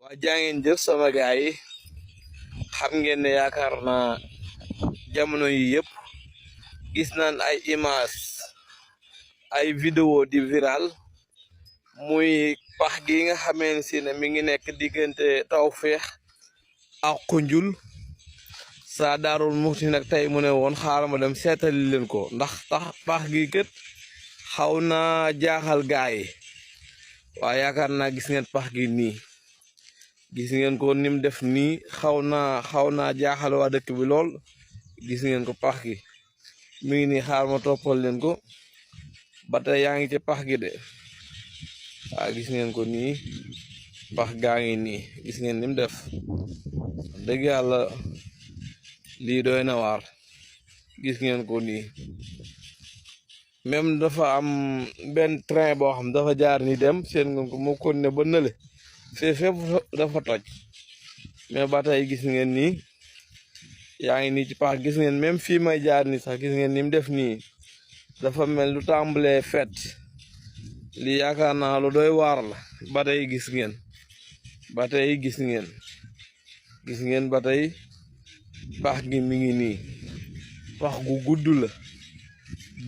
waa jaa ngeen jëf sama gaay yi xam ngeen ne yaakaar naa jamono yi yëpp gis naan ay image ay vidéo di viral muy pax gi nga xamee si ne mi ngi nekk diggante Tawfekh ak Koundioulo saa Daarul Muxti nag tey mu ne woon xaaral ma dem seetali leen ko ndax pax gi kët xaw naa jaaxal gaay yi waa yaakaar naa gis ngeen pax gi nii gis ngeen ko nim def nii xaw naa jaaxal waa dëkk bi lool gis ngeen ko pax gi mi ngi nii xaar ma toppal leen ko ba tey yaa ngi ci pax gi de waa gis ngeen ko nii pax gaa ngi nii gis ngeen nim def dëgg yàlla lii doy na waar gis ngeen ko nii même dafa am benn train boo xam dafa jaar ni dem seen ngeen ko moo kon ne ba nële fépp dafa toj mais ba tey gis ngeen nii yaa ngi nii ci pax gis ngeen même fii may jaar nii sax gis ngeen ni mu def nii dafa mel lu tàmbalee fet lii yaakaar naa lu doy waar la ba tey gis ngeen ba tey pax gi mi ngi nii pax gu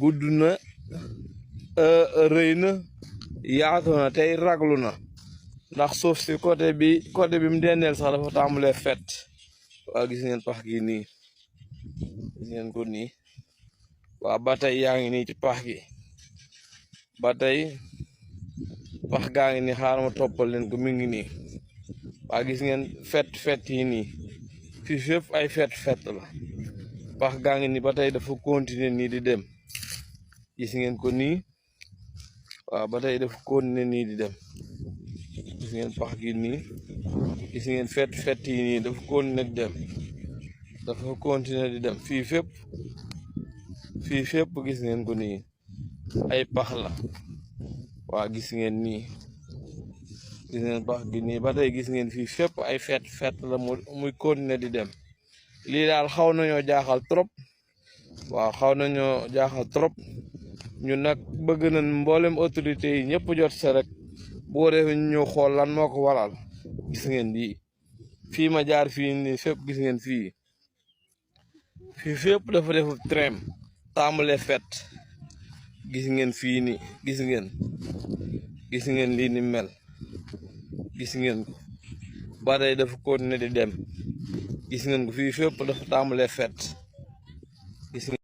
gudd na rëy na yaatu na tey raglu na ndax suuf si côté bi mu dendeel sax dafa tàmbalee fet waa gis ngeen pax gi nii gis ngeen ko nii waa ba tey yaa ngi nii ci pax gi ba tey pax gaa ngi nii xaaral ma toppal leen ko mi ngi nii waa gis ngeen fet yi nii fii fépp ay fet la pax gaa ngi nii ba tey dafa continuer nii di dem gis ngeen ko nii waaw ba tey dafa continuer nii di dem gis ngeen pax gi nii gis ngeen fet yi nii dafa continuer di dem fii fépp gis ngeen ko nii ay pax la waa gis ngeen nii gis ngeen pax gi nii ba tey gis ngeen fii fépp ay fet la muy continuer di dem lii daal xaw nañoo jaaxal trop waaw xaw nañoo jaaxal trop ñun nag bëgg nañ mboolem autorité yi ñëpp jot sa rek boo defee ñu ñëw xool lan moo ko waral gis ngeen lii fii ma jaar fii nii fépp gis ngeen fii fépp dafa defu train tàmbalee fet gis ngeen fii nii gis ngeen lii ni mel gis ngeen ko ba tey dafa continuer di dem gis ngeen ko fii fépp dafa tàmbalee fet gis ngeen